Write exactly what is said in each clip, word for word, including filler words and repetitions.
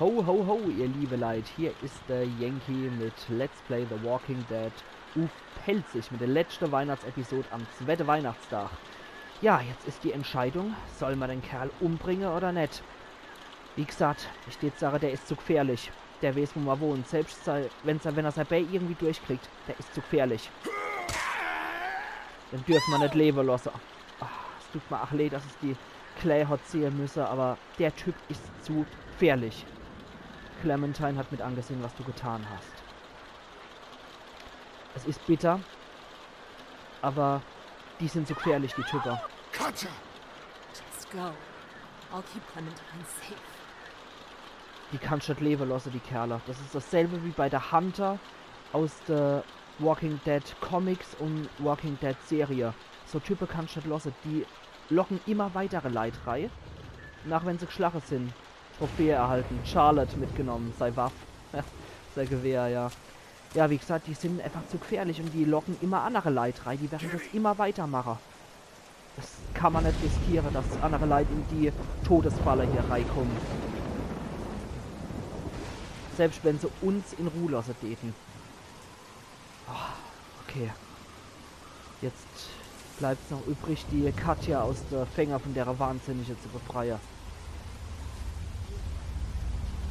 Ho, ho, ho, ihr liebe Leit, hier is de Yankee mit Let's Play The Walking Dead uff Pälzisch mit de letschte Weihnachtsepisod am zwette Weihnachtstag. Ja, jetzt is die Entscheidung, soll ma den Kerl umbringe oder net? Wie gesagt, ich deet sage, der is zu gfährlich. Der weeß, wo ma wohnt. Selbscht sei, wenn, sei, wenn er sei Bää irgendwie durchkriegt, der is zu gfährlich. Den dürfe ma net lewe losse. Ah, es tut ma ach leed, dass es die Claire hat sehe müsse, aber der Typ is zu gfährlich. Clementine hat mit angesehen, was du getan hast. Es is bitter, aber die sin zu gfährlich, die Typer. Katjaa! Just go. I'll keep Clementine safe. Die kannsch net lewe losse, die Kerle. Das is dasselbe wie bei de Hunter aus de Walking Dead Comics und Walking Dead Serie. So Type kannsch net losse, die locken immer weitere Leit rei. Nach wenn se gschlache sin. Trophäe erhalten. Charlotte mitgenommen, sei Waff. Sei Gewehr, ja. Ja, wie gesagt, die sin einfach zu gfährlich und die locken immer annere Leit rei. Die werre das immer weitermache. Das kann ma net riskiere, dass annere Leit in die Todesfalle hier reikumme. Selbscht wenn se uns in Ruh losse däten. Ah, okay. Jetzt bleibt's noch übrig, die Katjaa aus de Fänge von dere Wahnsinnige zu befreie.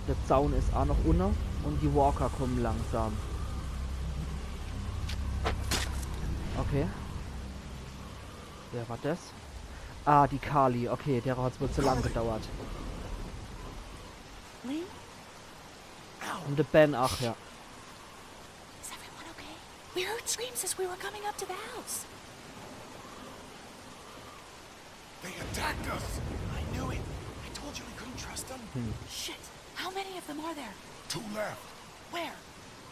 De Zaun is ach noch unne und die Walker kumme langsam. Okay. Wer war das? Ah, die Kali. Okay, dere hat's wohl zu lang gedauert. Lee? Und de Ben, ach ja. Is everyone okay? We heard screams as we were coming up to the house. They attacked us! I knew it. I told you we couldn't trust them. Shit. How many of them are there? Two left. Where?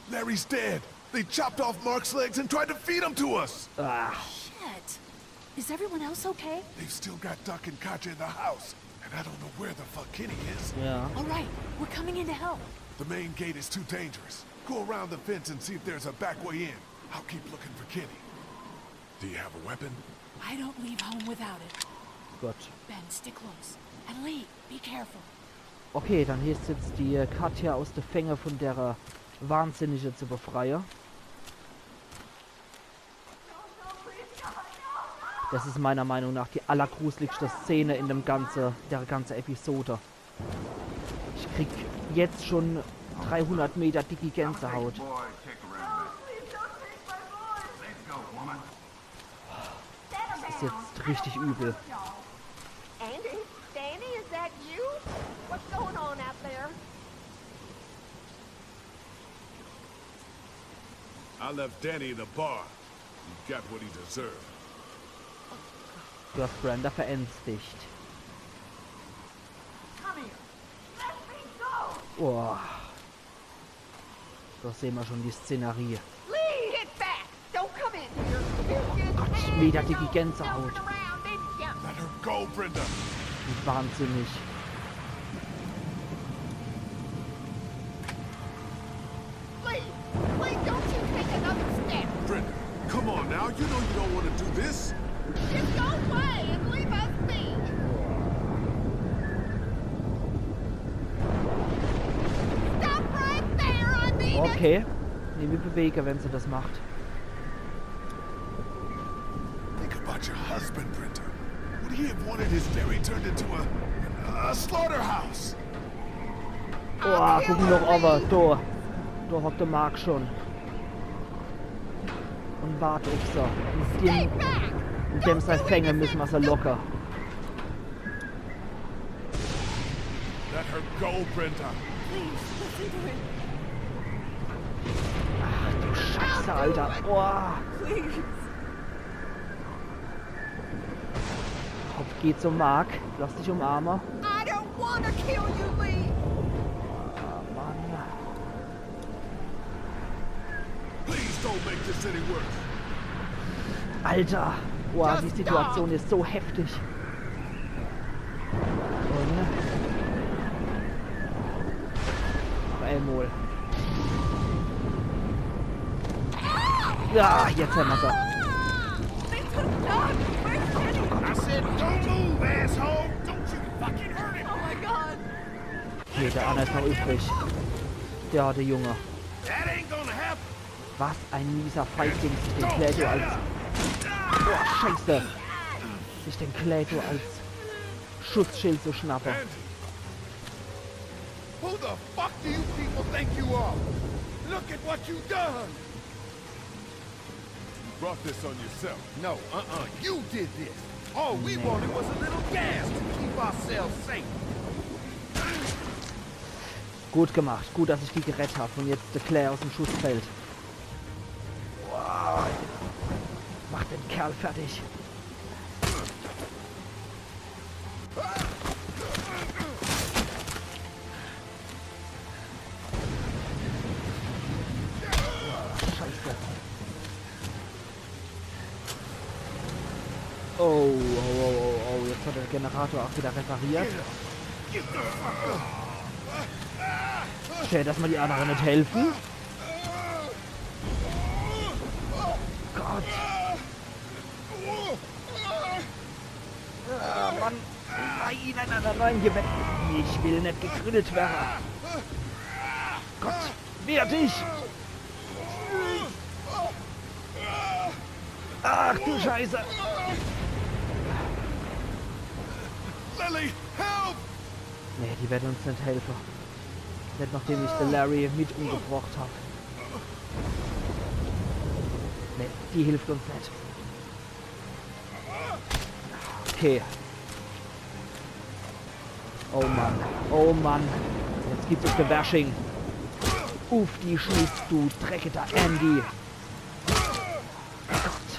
Larry's dead. They chopped off Mark's legs and tried to feed him to us! Ah, Shit. Is everyone else okay? They've still got Duck and Katjaa in the house, and I don't know where the fuck Kenny is. Ja. All right, we're coming in to help. The main gate is too dangerous. Go around the fence and see if there's a back way in. I'll keep looking for Kenny. Do you have a weapon? I don't leave home without it. Gut. Ben, stick close. And Lee, be careful. Okay, dann heeßt's jetzt, die Katjaa aus de Fänge von dere Wahnsinnige zu befreie. Das is meiner Meinung nach die allergrusligste Szene in dem ganze, der ganze Episode. Ich krieg jetzt schon dreihundert Meter dicki Gänsehaut. Das is jetzt richtig übel. Andy, Danny, is that you? What's going on out there? I left Danny in the bar. He got what he deserved. Du hast Brenda verängstigt. Come here. Let me go. Boah. Da sehen wir schon die Szenerie. Lee, get back. Don't come in here. You just Gott, ich mega dicke Gänsehaut. Around, didn't you? Let her go, Brenda. Wahnsinnig. Lee, Lee, don't you take another step. Brenda, come on now. You know you don't want to do this. Just go away and leave us be. Stop right there, I mean it. Okay. Nee, mir bewege, wenn se das macht. Think about your husband, Brenda. Would he have wanted his dairy turned into a, a slaughterhouse? Boah, guck noch, aber da. Da hockt de Mark schon. Und wart uff se. Und dem, und dem sei Fänge müssen wir se locke. Let her go, Brenda. Please, listen to him. Scheiße, Alter. Boah. Please. Hopp, geh zum Mark. Lass dich umarme. I don't want to kill you, Lee. Ah, Mann. Please don't make this any worse. Alter. Boah, die Situation is so heftig. Und noch einmal. Ja, jetzt haben wir sie. They took Doug. Where's Kenny? I said, don't move, asshole! Don't you fucking hurt him! Oh my god. Okay, der anner is noch übrig. Ja, der Junge. Was ein mieser Feigling, sich den Kleto als... Oh, Scheiße. Sich den Kleto als Schutzschild zu schnappe. Who the fuck do you people think you are? Look at what you done! You brought this on yourself. No, uh-uh, you did this. All we wanted was a little gas to keep ourselves safe. Gut gemacht. Gut, dass ich die gerett hab und jetzt der Claire aus dem Schussfeld. Wow. Mach den Kerl fertig. Scheiße. Oh, oh, oh, oh, oh, jetzt hat der Generator auch wieder repariert. Schön, dass mir die anderen nicht helfen. Gott. Ah, Mann. Nein, nein, nein, nein, nein, hier weg. Ich will nicht gegrüttelt werden. Gott, wehr dich. Ach du Scheiße. Lily, help! Nee, die werden uns nicht helfen. Nicht nachdem ich den Larry mit umgebracht hab. Nee, die hilft uns nicht. Okay. Oh Mann, oh Mann. Jetzt gibt's uff de Wersching. Uff die Schnitt, du dreckiger Andy. Gott.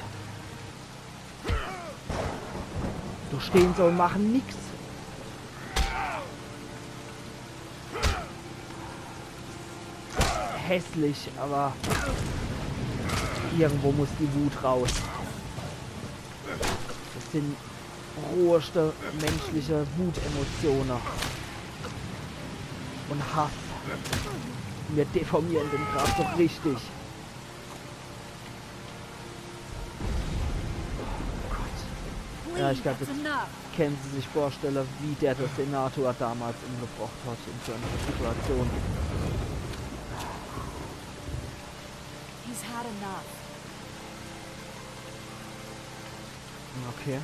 Do stehen se und machen nix. Hässlich, aber irgendwo muss die Wut raus. Das sind roheste menschliche Wutemotionen. Und Hass. Wir deformieren den grad so richtig. Oh Gott. Ja, ich glaub, jetzt können Sie sich vorstellen, wie der, der Senator damals umgebracht hat in so einer Situation. He's had enough. Okay.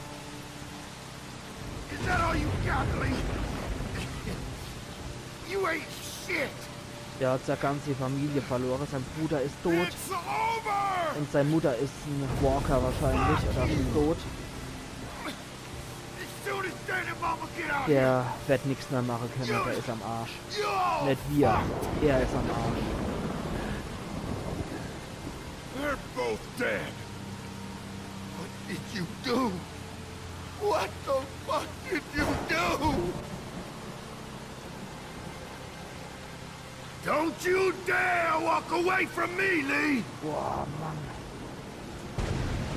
Is that all you got, Lee? You ain't shit! Der hat seine ganze Familie verloren. Sein Bruder ist tot. It's over! Und seine Mutter ist ein Walker wahrscheinlich. Oder schon tot. As soon as Dad and Mama get out here, Der wird nichts mehr machen können. Der ist am Arsch. you're all Nicht wir. Er ist am Arsch. They're both dead. What did you do? What the fuck did you do? Don't you dare walk away from me, Lee! Boah, Mann.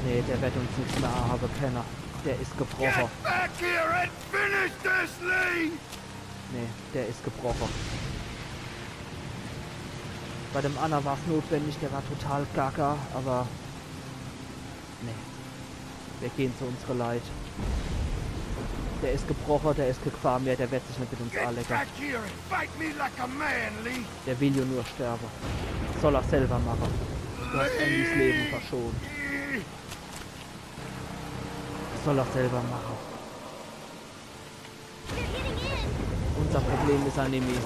Nee, der wird uns nichts mehr haben können. Der ist gebrochen. Get back here and finish this, Lee! Nee, der ist gebrochen. Bei dem Anna war's notwendig, der war total gaga, aber nee. Wir gehen zu unsere Leit. Der ist gebrochen, der ist kein Gefahr mehr, der wird sich nicht mit uns Get anlegen. Back here and fight me like a man, Lee! Der will ja nur sterben. Soll er selber machen. Du hast Andys Leben verschont. Soll er selber machen. Unser Problem ist er nimmi.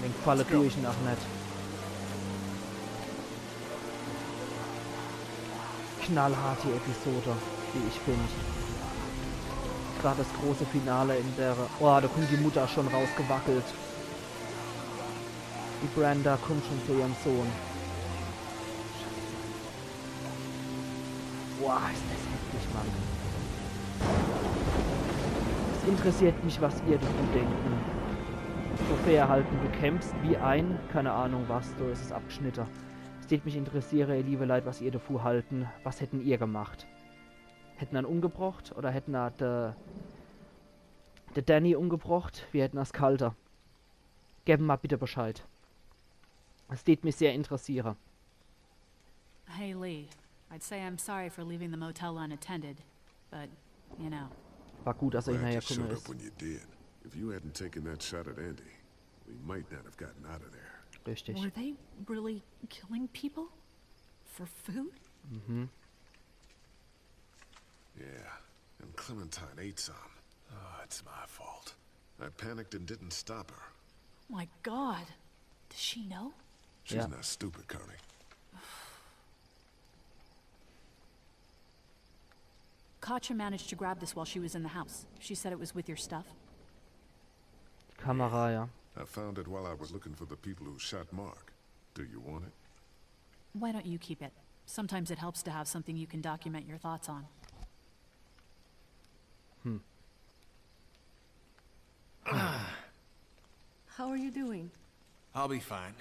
Den Falle tu ich nach net. Knallhart die Episode, wie ich find. Grad das große Finale in der... Oh, da kommt die Mutter schon rausgewackelt. Die Brenda kommt schon zu ihrem Sohn. Boah, ist das heftig, Mann. Es interessiert mich, was ihr dazu denken. So fair halten, du kämpfst wie ein, keine Ahnung was, so ist es abgeschnitten. Es tät mich interessieren, ihr liebe Leit, was ihr dazu halten. Was hätten ihr gemacht? Hätten er ihn umgebracht oder hätten er de, de Danny umgebracht? Wie hätten er's gehalte? Geben mal bitte Bescheid. Es tät mich sehr interessieren. Hey, Lee. I'd say I'm sorry for leaving the motel unattended, but, you know. War gut, dass er Glad you hinnerher showed kumme up is. When you did. If you hadn't taken that shot at Andy, we might not have gotten out of there. Richtig. Were they really killing people? For food? Mhm. Yeah, and Clementine ate some. Oh, it's my fault. I panicked and didn't stop her. My God. Does she know? She's Yeah. Not stupid, Connie. Katjaa managed to grab this while she was in the house. She said it was with your stuff. Kamera, ja. I found it while I was looking for the people who shot Mark. Do you want it? Why don't you keep it? Sometimes it helps to have something you can document your thoughts on. Hm. How are you doing? I'll be fine.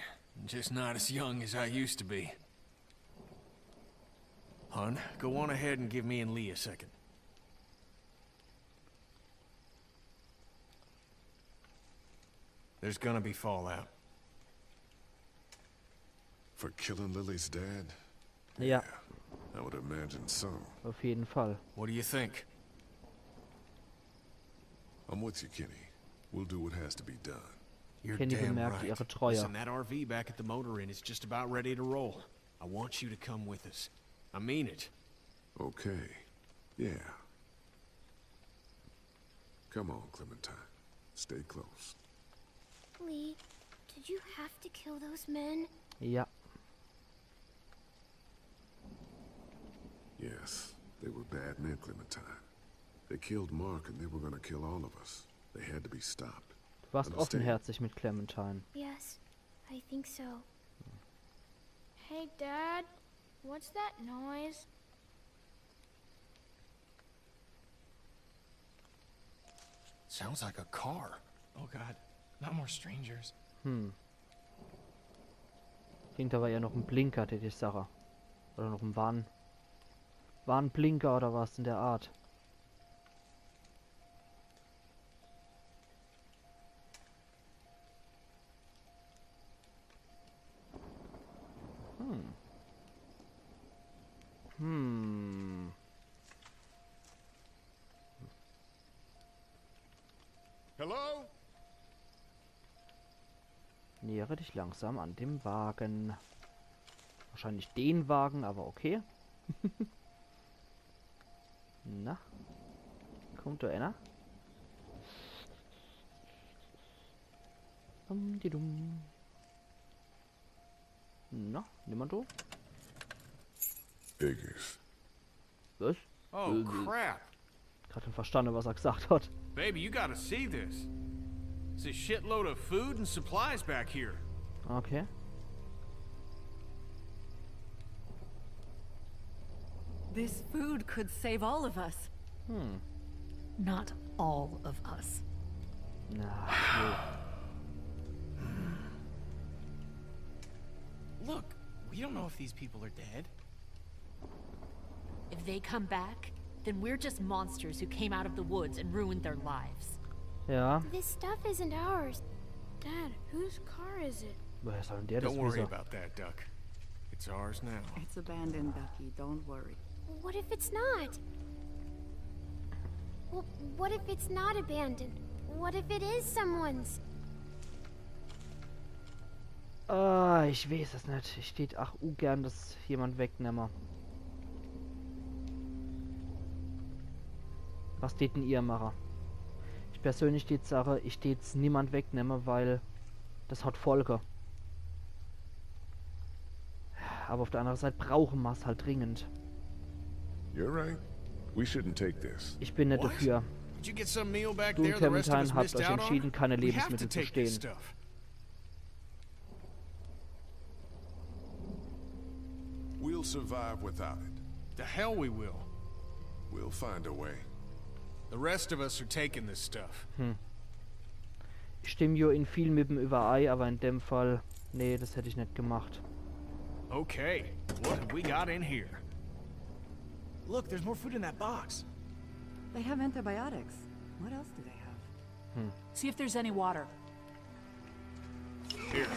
Just not as young as I used to be. Hun, go on ahead and give me and Lee a second. There's gonna be fallout. For killing Lily's dad? Ja, I would imagine so. Auf jeden Fall. What do you think? I'm with you, Kenny. We'll do what has to be done. You're Kenny damn bemerkt right. Ihre Treue. Listen, that R V back at the motor inn is just about ready to roll. I want you to come with us. I mean it. Okay. Yeah. Come on, Clementine. Stay close. Lee, did you have to kill those men? Ja. Yes, they were bad men, Clementine. They killed Mark and they were gonna kill all of us. They had to be stopped. Du warst Understand. Offenherzig mit Clementine. Yes, I think so. Hey, Dad, what's that noise? Sounds like a car. Oh God, not more strangers. Hm. Klingt awwer eher noch en Blinker, die, die Sache. Oder noch en Warn-, Warnblinker oder was in der Art. Hm. Hm. Hello? Nähere dich langsam an dem Wagen. Wahrscheinlich den Wagen, awwer okay. Na? Kummt do ener? Dum, di, dum. Na, niemand do? Iggy's. Was? Oh Äh, crap! Grad net verstanne, was er gesagt hat. Baby, you gotta see this. It's a shitload of food and supplies back here. Okay. This food could save all of us. Hm. Not all of us. Na, okay. Look, we don't know if these people are dead. If they come back, then we're just monsters who came out of the woods and ruined their lives. Ja. This stuff isn't ours. Dad, whose car is it? Woher soll denn der das Don't worry wissen? About that, Duck. It's ours now. It's abandoned, Ducky. Don't worry. What if it's not? Well, what if it's not abandoned? What if it is someone's? Ah, ich weeß es net. Ich tät ach ungern das jemand wegnemme. Was täten ihr mache? Ich persönlich tät sage, ich tät's niemand wegnemme, weil das hat Folge. Awwer auf der annere Seit brauche mer's halt dringend. You're right. We shouldn't take this. Ich bin net What? dafür. Did you get some meal back Du there und the rest of Clementine us habt missed euch out on? entschieden, keine We have to Lebensmittel zu take this stehlen. Stuff. We'll survive without it. The hell we will. We'll find a way. The rest of us are taking this stuff. Ich stimm jo in vielem mit em iwwerei, awwer in dem Fall, nee, das hätt ich net gemacht. Okay, what have we got in here? Look, there's more food in that box. They have antibiotics. What else do they have? See if there's any water. Here.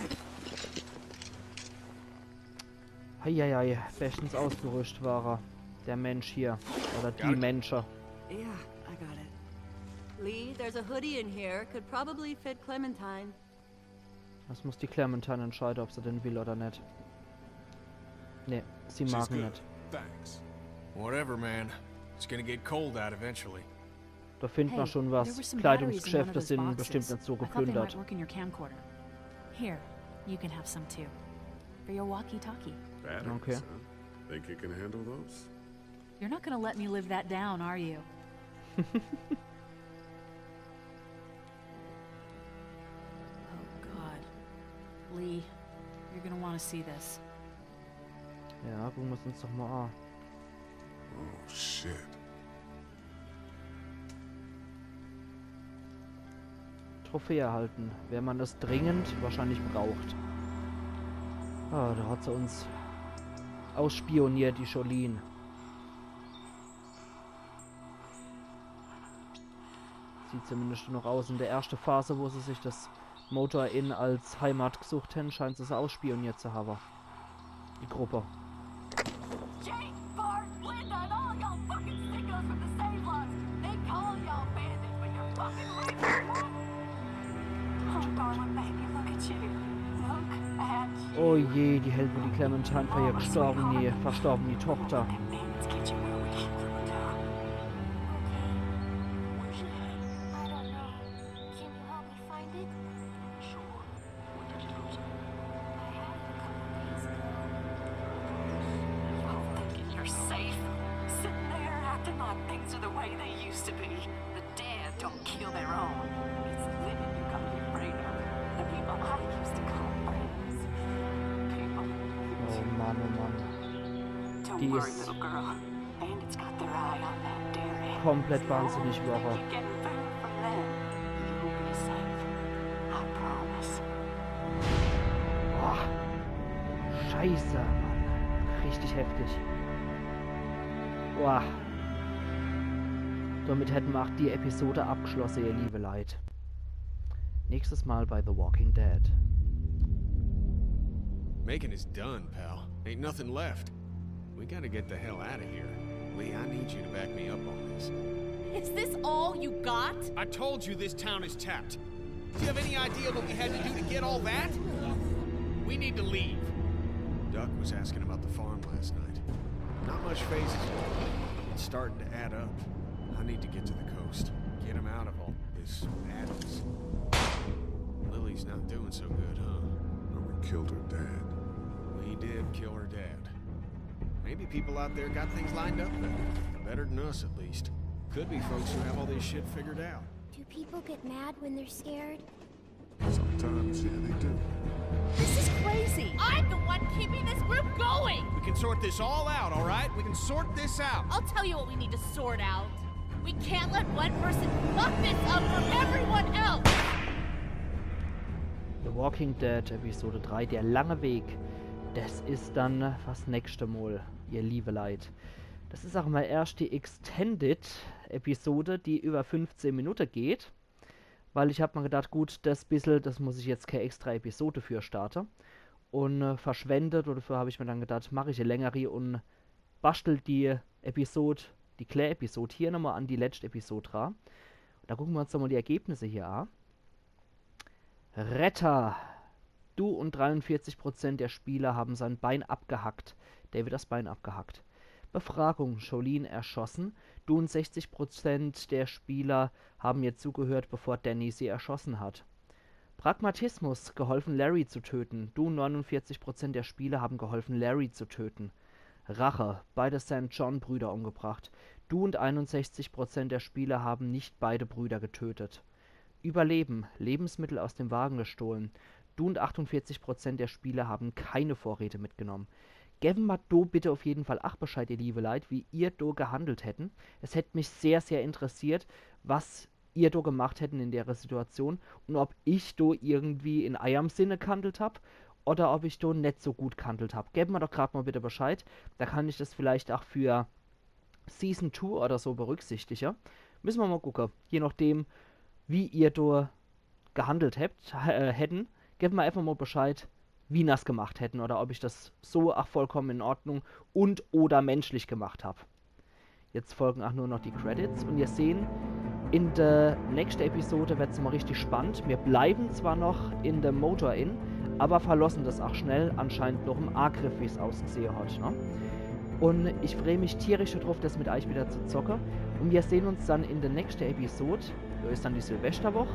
Heieiei, bestens ausgerüscht war er. Der Mensch hier. Oder die Mensche. Yeah, I got it. Lee, there's a hoodie in here. Could probably fit Clementine. Das muss die Clementine entscheide, ob se den will oder net. Nee, sie She's mag en good. net. Thanks. Whatever, man. It's gonna get cold out eventually. Da findet Hey, man schon there was. were some batteries in one of Kleidungsgeschäfte those sind boxes. bestimmt net so I thought they might geplündert. Work in your camcorder. Here, you can have some too. For your walkie-talkie. Batteries, Okay. Huh? Think you can handle those? You're not gonna let me live that down, are you? Oh God. Lee, you're gonna want to see this. Ja, gucke mer's uns doch mal an. Oh, shit. Trophäe erhalten, wenn man es dringend wahrscheinlich braucht. Ah, da hat se uns ausspioniert, die Jolene. Sieht zumindest noch aus. In der ersten Phase, wo se sich das Motor Inn als Heimat gesucht haben, scheint se es ausspioniert zu haben. Die Gruppe. Jake, Bart, Linda, and all y'all fucking sickos from the Save Laws. They call y'all bandits, but you're fucking racist. Oh, darling baby, look at you. Look at you. Oh je, die Hälfte, die Clementine für ihr gestorben, die verstorbene Tochter. Bandits get you where we came from, dog. Okay. Where's your head? I don't know. Can you help me find it? Sure. When did you lose it? I had it a couple days ago. Y'all thinking you're safe? Sitting there acting like things are the way they used to be. The dead don't kill their own. It's the living you gotta be afraid of. The people I used to call friends. People who Oh Mann, oh Mann. Don't Die worry, ist little girl. Bandits got their eye on that dairy. Komplett wahnsinnig, Laura. You're getting food from them. You'll be safe. I promise. Boah. Scheiße, Mann. Richtig heftig. Boah. Damit hätten wir auch die Episode abgeschlossen, ihr liebe Leute. Nächstes Mal bei The Walking Dead. Macon is done, pal. Ain't nothing left. We gotta get the hell out of here. Lee, I need you to back me up on this. Is this all you got? I told you this town is tapped. Do you have any idea what we had to do to get all that? We need to leave. Duck was asking about the farm last night. Not much faces. It's starting to add up. I need to get to the coast. Get him out of all this madness. Lily's not doing so good, huh? No, we killed her dad. We did kill her dad. Maybe people out there got things lined up better. Better than us, at least. Could be folks who have all this shit figured out. Do people get mad when they're scared? Sometimes, yeah, they do. This is crazy. I'm the one keeping this group going. We can sort this all out, all right? We can sort this out. I'll tell you what we need to sort out. We can't let one person fuck this up for everyone else. The Walking Dead Episode drei, der lange Weg. Das is dann fürs nächste Mal, ihr liebe Leute. Das is auch mal erst die Extended Episode, die über fünfzehn Minuten geht. Weil ich hab mir gedacht, gut, das bissel, das muss ich jetzt keine extra Episode für starte. Und äh, verschwendet, und dafür hab ich mir dann gedacht, mach ich e längere und bastel die Episode, die klää Episode hier nochmal an die letzte Episode dra. Da gucken wir uns nochmal die Ergebnisse hier an. Retter. Du und dreiundvierzig Prozent der Spieler haben sein Bein abgehackt. David das Bein abgehackt. Befragung, Jolene erschossen. Du und sechzig Prozent der Spieler haben ihr zugehört, bevor Danny sie erschossen hat. Pragmatismus, geholfen Larry zu töten. Du und neunundvierzig Prozent der Spieler haben geholfen Larry zu töten. Rache, beide Saint John Brüder umgebracht. Du und einundsechzig Prozent der Spieler haben nicht beide Brüder getötet. Überleben, Lebensmittel aus dem Wagen gestohlen. Du und achtundvierzig Prozent der Spieler haben keine Vorräte mitgenommen. Gewen mer do bitte auf jeden Fall ach Bescheid, ihr liebe Leit, wie ihr do gehandelt hätten. Es hätt mich sehr, sehr interessiert, was ihr do gemacht hätten in dere Situation und ob ich do irgendwie in eierm Sinne gehandelt hab oder ob ich do net so gut gehandelt hab. Gewen mer doch grad mal bitte Bescheid. Da kann ich das vielleicht ach für Season two oder so berücksichtige. Müssen mer mal gucke. Je nachdem, wie ihr do gehandelt häbt, äh, hätten, gebt mer einfach mal Bescheid, wie ner's gemacht hätten oder ob ich das so ach vollkommen in Ordnung und oder menschlich gemacht hab. Jetzt folgen ach nur noch die Credits und ihr sehen, In de nächschte Episode werd's mol richtig spannend. Mir bleiwen zwar noch in dem Motor Inn, awwer verlossen des ach schnell, anscheinend noch em Agriff, wie's ausgsehe hot, ne? Un ich free mich tierisch druff, des mit eich widder zu zocke. Un mir sehn uns dann in de nächschte Episode. Do is dann die Silveschterwoch.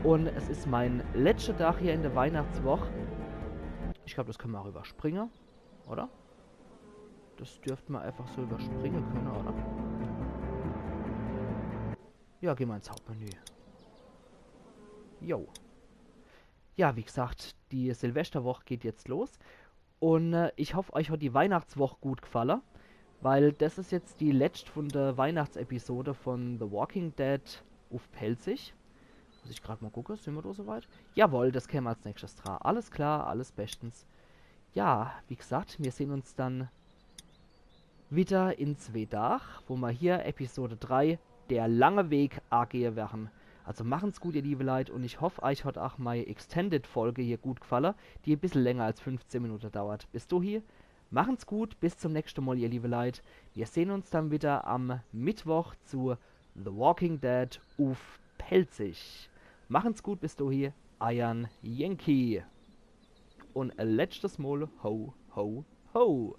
Un es is mei letschter Dag hier in de Weihnachtswoch. Ich glaab, des kenne mer ach iwwerspringe, oder? Des dürft mer äfach so iwwerspringe kenne, oder? Ja, geh mer ins Hauptmenü. Jo. Ja, wie gsacht, die Silveschterwoch geht jetzt los. Un äh, ich hoff, eich hot die Weihnachtswoch gut gfalle, weil des is jetzt die letscht vun de Weihnachtsepisode vun The Walking Dead uff Pälzisch. Muss ich grad mol gucke, sin mer do so weit? Jawohl, des käm als nächschtes dra. Alles klar, alles beschtens. Ja, wie gsacht, mir sehn uns dann widder in zwee Dag, wo mer hier Episode drei, Der lange Weg, agehe werre. Also machen's gut, ihr liewe Leit, un ich hoff, eich hot ach mei Extended-Folge hier gut gfalle, die e bissel länger als fünfzeh Minute dauert. Bis dohie, machen's gut, bis zum nächschde Mol, ihr liewe Leit. Mir sehn uns dann widder am Mittwoch zu The Walking Dead uff Pälzisch. Machen's gut, bis dohie, eiern Yankee. Un e letschtes Mol ho, ho, ho.